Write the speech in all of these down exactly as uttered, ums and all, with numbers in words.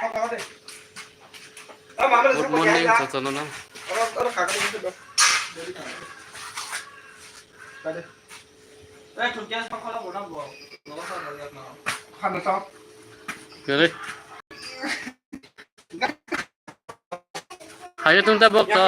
Good morning, Sachana. Kere. Hayo tum ta bok to.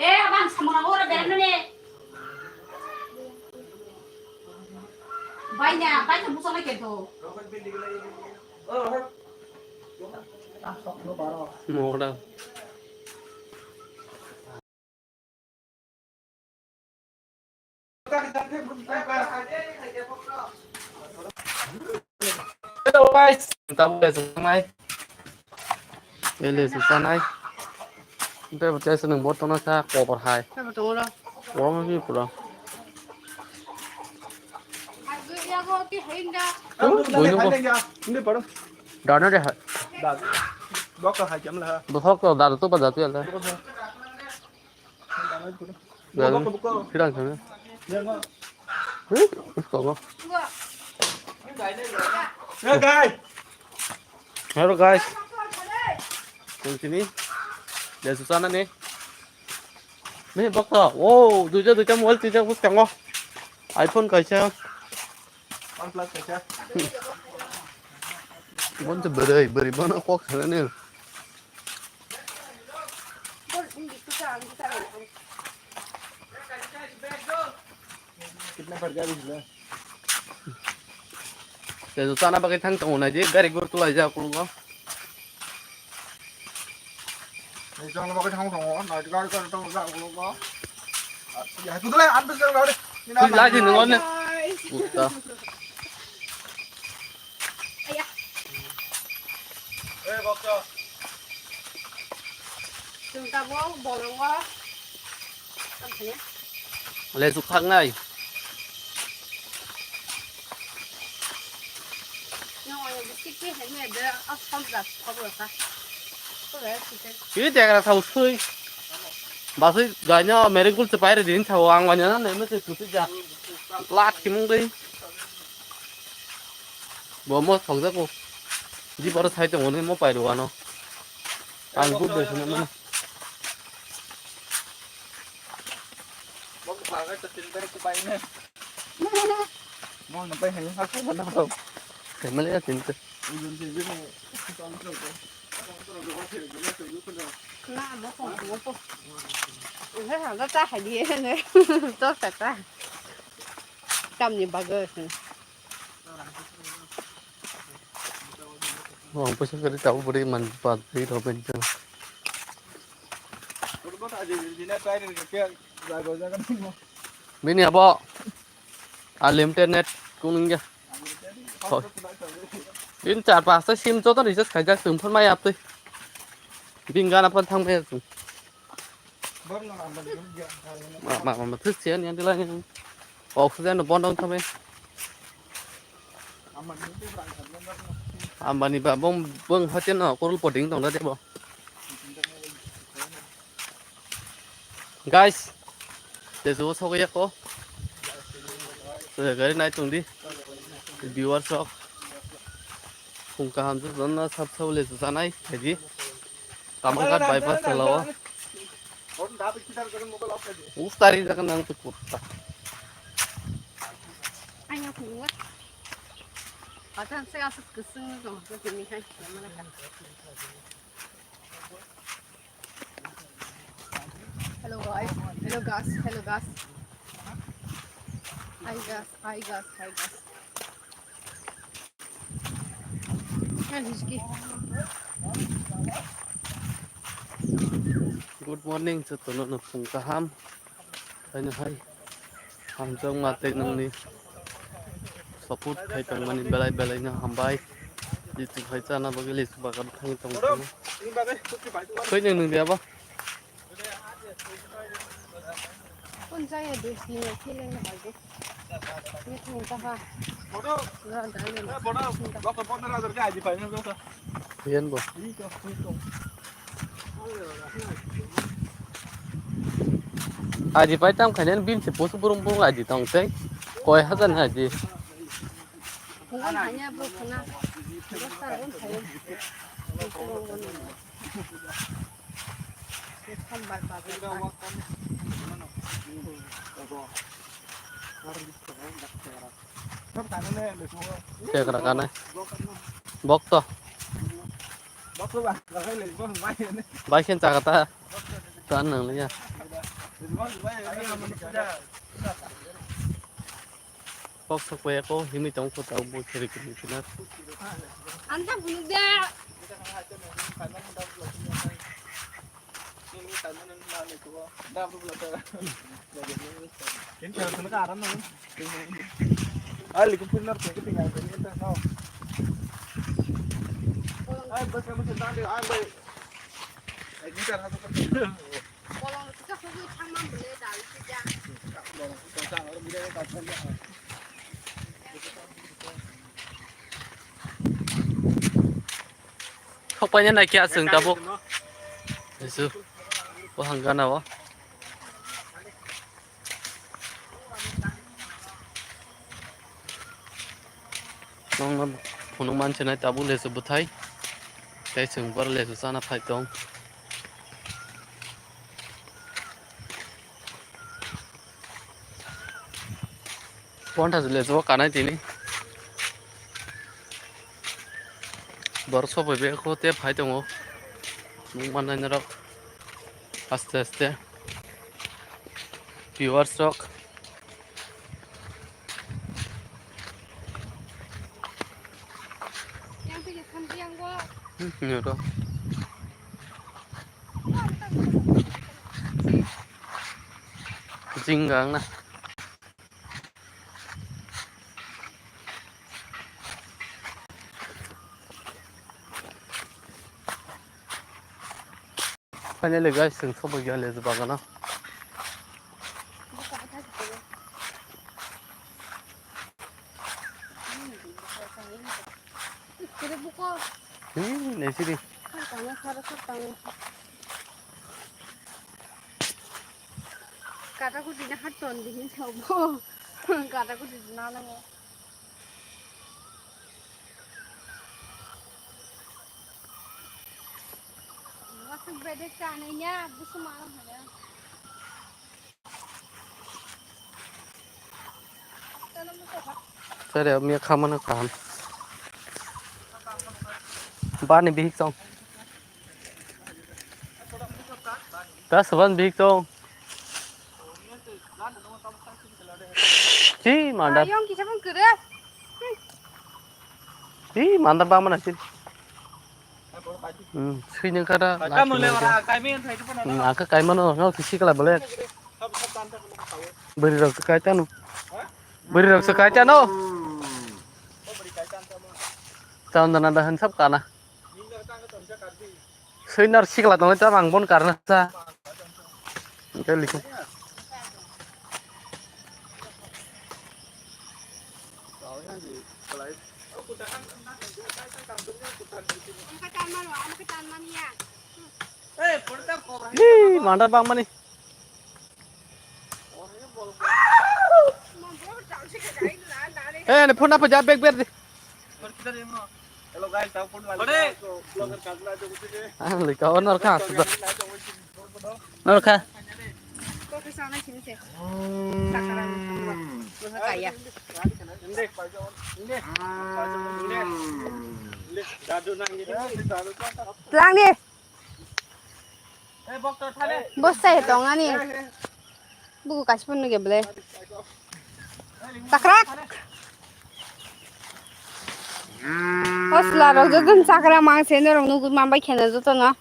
Eh, abang sama orang berani nih. Baina, baina busa lagi tuh. Mau dah. Hello guys, tamo le sanai. Ele sanai. Nte bachai sanang botona sa kobar hai. Kobar ni pura. Boino ko. Dana de hai. Bokto dada to bajatu ya. Phirang thangna. Huh? Usko go. Hello guys. Tong sini. Dia susah na ni. Ni bokto. Wow, duita duita mobile tijak bus kango. iPhone kaisa. OnePlus kaisa. Bon to beri beri bono kok sana ni. Te jotana bagwi thang tongo nai di, gari gur tulai ja kulungo. Ni jang bagwi thang tongo, nai di gari gur tulai ja kulungo. Ya, kudulai, an bisi gari. Twi lai di nungo ne. Kutta. Chwng tabuk bolongo tamo khaina. Le suk thang nai. Nung ani biscuit twi hai maya de, a som ja khobor sa. Ko le suk. Ki jaga thau sui. Basui gaina mereng kul chepai re din thau ang wanya na ne me se tuti ja. Lat kimung dei. Bo mo thokjago. Di boro sai tongo ni mo pai rwano. Ang good de sene mano. Mo ko paga to tin tar ko pai ne. Mo na pai hai ha ko na ho. Kemale ya tin tar. Na mo ko mo ko. He ha ta hai di ne. To ta ta. Tamni bagwi. Oh, pwisa kwrwi tabuk bwrwi man pa twi rw bai. Bini abo unlimited net kunungya. Bini char pasta sim joto recharge khaijak, chwng phone mai aptwi. Bini gana phone thang bai. Ma, ma, ma, ma, thwk siya ni ang tila ni. Oxygen no bondo wngkha bai. Ambani ba bong, bong hotel no korol poding tong da debo. Guys, te jo sogwi ya ko. Te gari nai tong di. Viewers rok. Phung kaham se jonna sab sab le janai, khaidi. Kamalghat bypass chalao. Us tari jaga nang tu kutta. Anya kuwa. Atan se asuk kusung no ko tini hai. Hello guys, hello guys, hello guys. Hi guys, hi guys, hi guys. Good morning, jotono no phung kaham. Haino hai. Hamjakma tei nongni support khai tongmani belai belai no hambai. Lisu hai chana bagwi lisu bagan thangwi tongo. Koi nang nang diya ba? Kun saya dua sini sini lagi. Ini tunggu apa? Yan bo. Aji pai tam khanen bin se posu burum burum aji tong tei. Koi hajan aji. Bukan hanya bu kena. Besar pun saya. Tekra kanai. Bok to. Bai khen chakata. Tan nang liya. Kok sok pai ko himi tong ko tau bo kheri kheri khina. Anta bunuk da. Ini cara sana ke arah mana? Ah, liku punya apa kita tinggal ini kita tahu. Ah, bos kamu sendal deh, ah, baik. Ini cara satu kan. Bolong kita kudu sama boleh dari sejak. Bolong kita sama orang bilang kan. Thokpaina nai khe aswng tabuk. Jesu. Bohang gana o. Nokno phunuk manse nai tabuk lesu bwthai. Tei chwng boro lesu chana phai tong. Ponthas le jo kanai tini. Borok sobai be kho te phai tongo. Nung mannai norok aste aste. Viewers rok. Hmm, noro. Jing gang na. Finally guys, chwng sobai ya lesu bagano. Hmm, nesiri. Kata kuti na hat ton di hin sabo. Kata kuti na na. Wasuk bedek ta nanya, busuma hanya. Sare, miya khamana kaham. Bani bihik tong. Ta saban bihik tong. Ti mandar. Ayong kisa pun kere. Ti mandar bamana sih. Hmm, sini kada. Kamu lewat, kami yang tadi pun ada. Hmm, aku kaimano, no kisi kala boleh. Beri rok se kaitano. Beri rok se kaitano. Taun dana dahan sab kana. Swinar sikla tong ta mang bon karna sa. Engke liku. Hi, mandar bang mani. Eh, ani phone apa jawab bek ber di. Hello guys, ang lika honor kha sudah. Honor kha. Lang di. Bosai tong ani. Buku kasih pun nugya bele. Takrak. Osla rok joto sakra mang se norok nugwi mambai kheno joto no.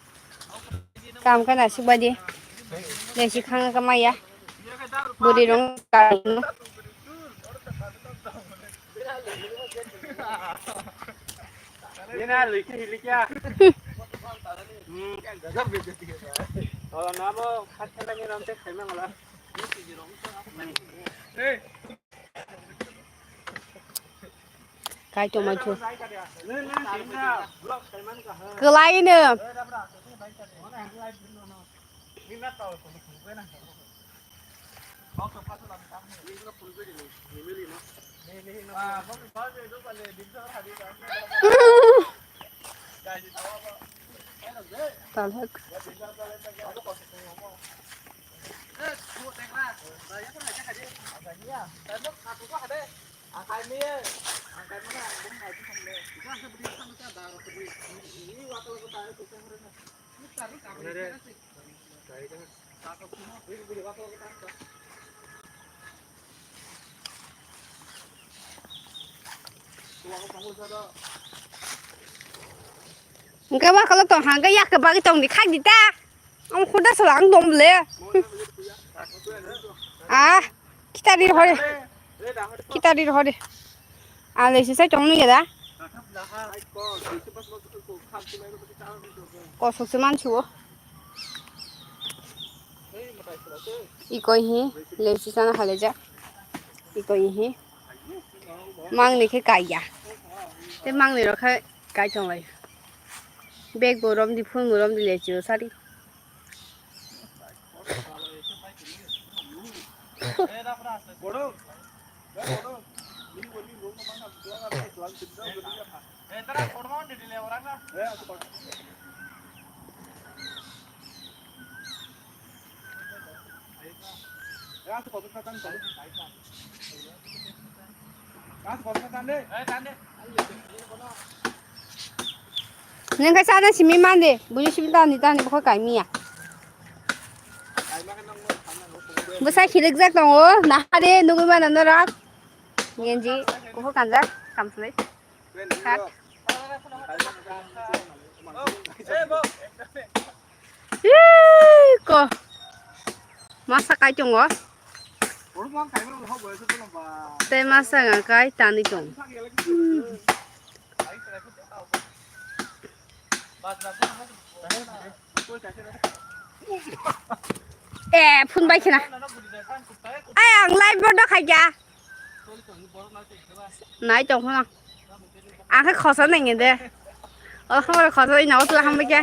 Kam kana sibadi. Nesi khang ka maya. Budi rong ka. Ola namo khat khat ni ram te khaima ngala. Kai tongmai thu. Kwlai no. Talhak. Hingke wa kolok tong hangke yak ke bagwi tong di khak di ta. Ang khuda sala ang dom le. Ah, kita di hore. Kita di hore. Ale sisa chong ni da. Kosok se mansi o. Iko hi, le sisa na hale ja. Iko hi. Mangni khe kaiya. Te mangni rok khe kai tonglai. Bag bo romdi, phone bo romdi le chiro sari. Neng khe sana simi mande, buji simi tani tani bokhe kaimiya. Bwsa khilikjak tongo, nahade nugwi mano norok. Genji, kuphur kanjak, kamchwlwi. Kak. Ih, ko. Masa kai tongo. Tei masa nga kai tani tong. Hmm. Eh, phun bai khena. Ai, ang live bodo khai kya. Nai tong khona. Ang khe khosa nang de. O khamar khosa ina o tu ham kya.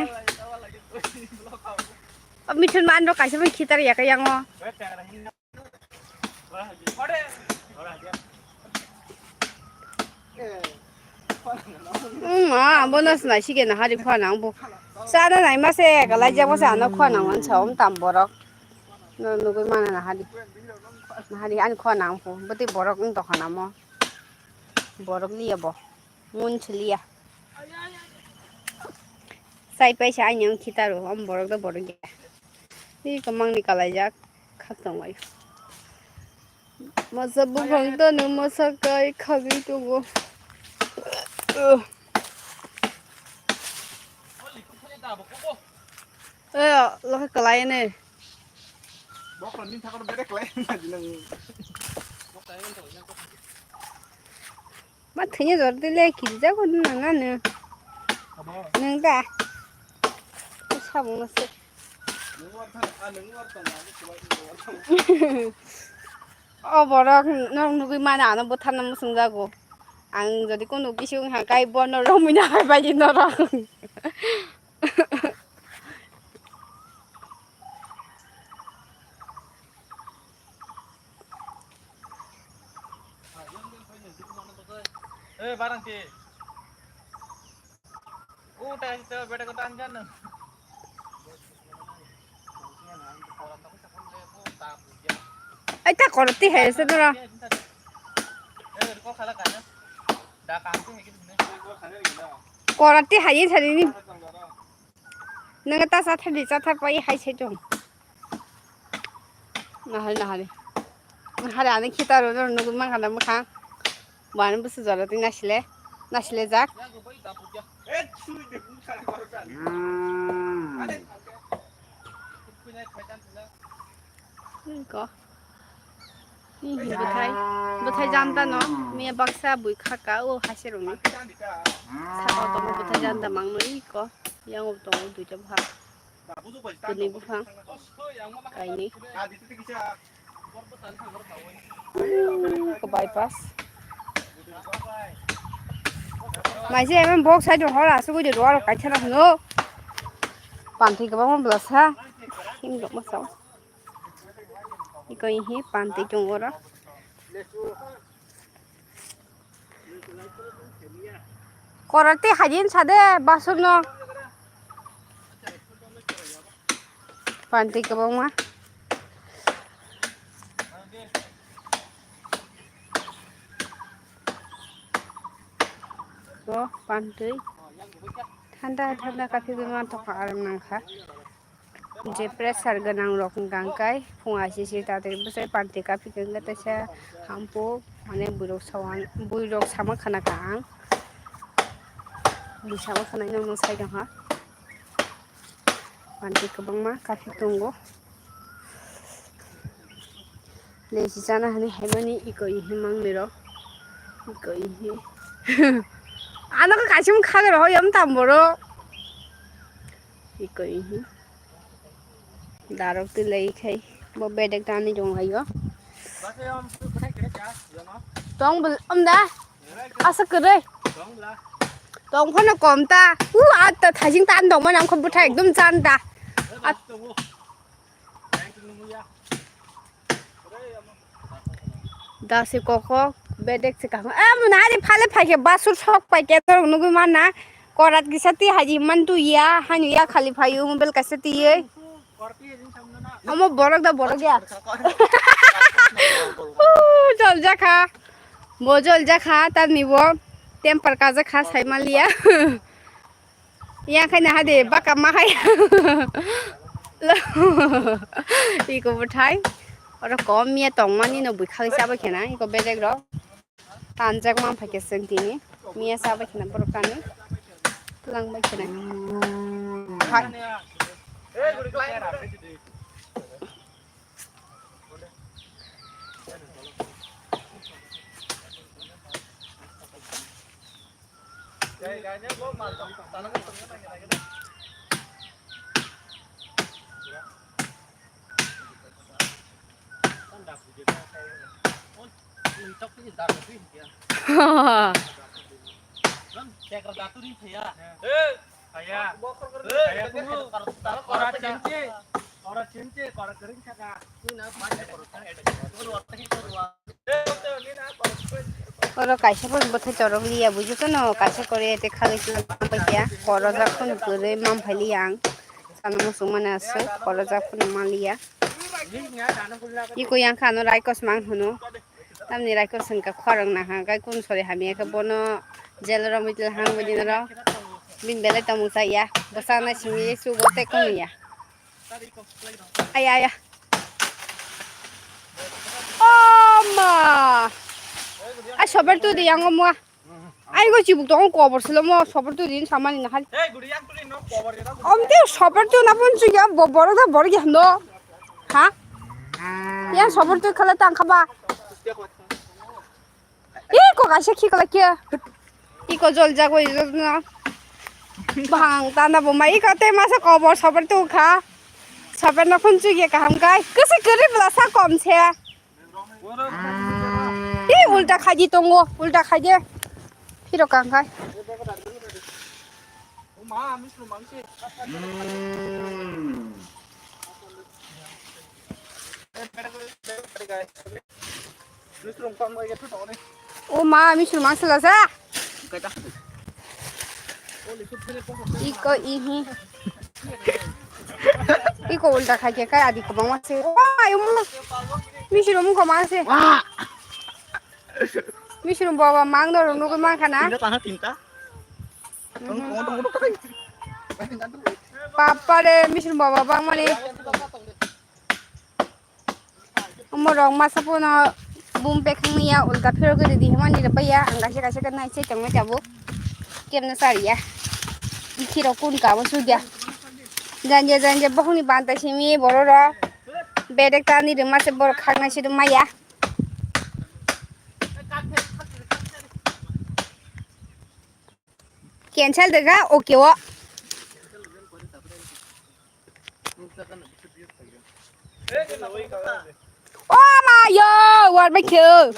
O mithun man ro kaisa khitar ya kya ngo. Wng ma, bono se nai sige na hari khua nang bo. Sana nai ma se, kalai jak ma se, ano khua nang wan sa, om tam borok. No nugui mana na hari. Na hari ani khua nang bo, bwtwi borok wng tokha namo. Borok liya bo. Mun chiliya. Sai paisa ani ang khitaro, om borok do borok ya. Ni kamang ni kalai jak, khat tong lai. Masa buphang tano masa kai khagwi tongo. Eh, lokhe kwlai ne. Ma thwini jor dile kirja ko nang nang. Nang da. Sabung nase. O borok norok nugui mano ano bwtharna muchung jago. Ang jodi kunu bising wngkha kai bono romwi na hai bai norok. Eh, barang ti. Uta itu beda kota anjan. Ai ta korti hai se dora. Eh, ko khala kana. Da kan ti hai ki ne. Korti hai sari ni. Nang ta sa thadi sa thar pai hai se dong. Nahari, nahari. Nahari ani khita ro ro nugui mankha na mwkhang. Bo ani bwswk jora twi nasile. Nasile jak. Ko. Ni hi bwthai. Bwthai janta no. Miya baksa bui khaka o hase roni. Saka o tongo bwthai janta mangno iko. Yang o tongo duita bwha. Tini buphang kaini. Ko bypass. Maise emang bok side hor asugwi de duar kaisa na hwno. Panthi kwbangma bwlasa. Hingrok ma sao. Iko ihi panthi tongo oro. Korate hajin sade basur no. Panthi kwbangma. O panthi. Thanda thanda kaphigwi mantokha, aram nangkha. Je pressure gwnang rok hwnkha hwnkhe phung aisisi tatwi bwsai panthi kaphikha hwnkhe teisa hampuk, mane buirok sawan, buirok sama khana kha ang. Bui sama khana nokno sai tongkha. Panthi kwbangma kaphik tongo. Lesi chana hani haimani iko ihi mangnwi rok. Iko ihi. Ano khe kaisa mung khagwi rw hoi yam tam borok. Iko ihi. Darok twi lai khai. Bo bedek tani jong laio. Tong bel om da. Asa kwrwi. Tong phano kom ta. U atta thajing tan dong mana kho bwthai ekdom chan ta. At- Da se koko bedek se kamo. Eh, muna hari phale phaikhe basur sok paikhe to nugui mana. Korat kisa ti haji man tu ya, hanu ya khali phayu mobile kaisa ti ye. Amo borok da borok ya. Uh, jol jakha. Bo jol jakha, tar ni bo temper ka jakha sai maliya. Yang khai na hade baka ma khai. Iko bwthai. Oro kom miya tongmani no bwkhai sabai khena iko bedek rok. Tanjak man phaikhe chwng tini. Miya sabai khena borok kani. Twlang bai khena. Hai. Oro kaisa phano bwthai chorok liya, bujo kheno kaisa kori ete khagwi tongpaikha, korojak phano kwrwi manphailiya ang, chana muchung mani aswk, korojak phano manliya. Iko yang kha ano raikos mang hwno, tamni raikos hwnkha khorang naha, gai kun sori hamya khe bono jelo romwi tla hang bini oro, bini belai tongmung chaya, bwsa nai simi sugo tei kunu ya. Aya, aya. Oh ma. Ai sober tu di yang mo. Ai go chibuk tong kobor silo mo sober tu din samani na hal. Om te sober tu na pun chu ya bo bor da bor ya no. Ha? Ya sober tu khala tang khaba. Iko kaisa khikla khe. Iko jol jagoi jol no. Bang tanda bo mai iko te masa kobor sober tu kha. Sober no khun chu ye kaham kai. Kese kere bla sa kom se. Ih, ulta khaji tongo, ulta khaji. Phiro kang khai. O ma, misrung mang sela sa. Iko ihi. Iko ulta khai ke kai adi ko bang se. O ayo mo. Misrung mo ko mang se. Misrung baba mang do rung nugui mang khana. Tinta tana tinta. Papa re misrung baba bang mani. Omo rok masa pono bum pekhang ya ulta phero gede di himani re baya ang kaisa kaisa ke nai se tongma tabuk kemna sariya. Ikhi rok kun kabo sugya. Janje janje bohongni banta simi borok rok bedek tani rima se borok khaknai se maya. Cancel dega, okay o. Oh my yo, what my kill?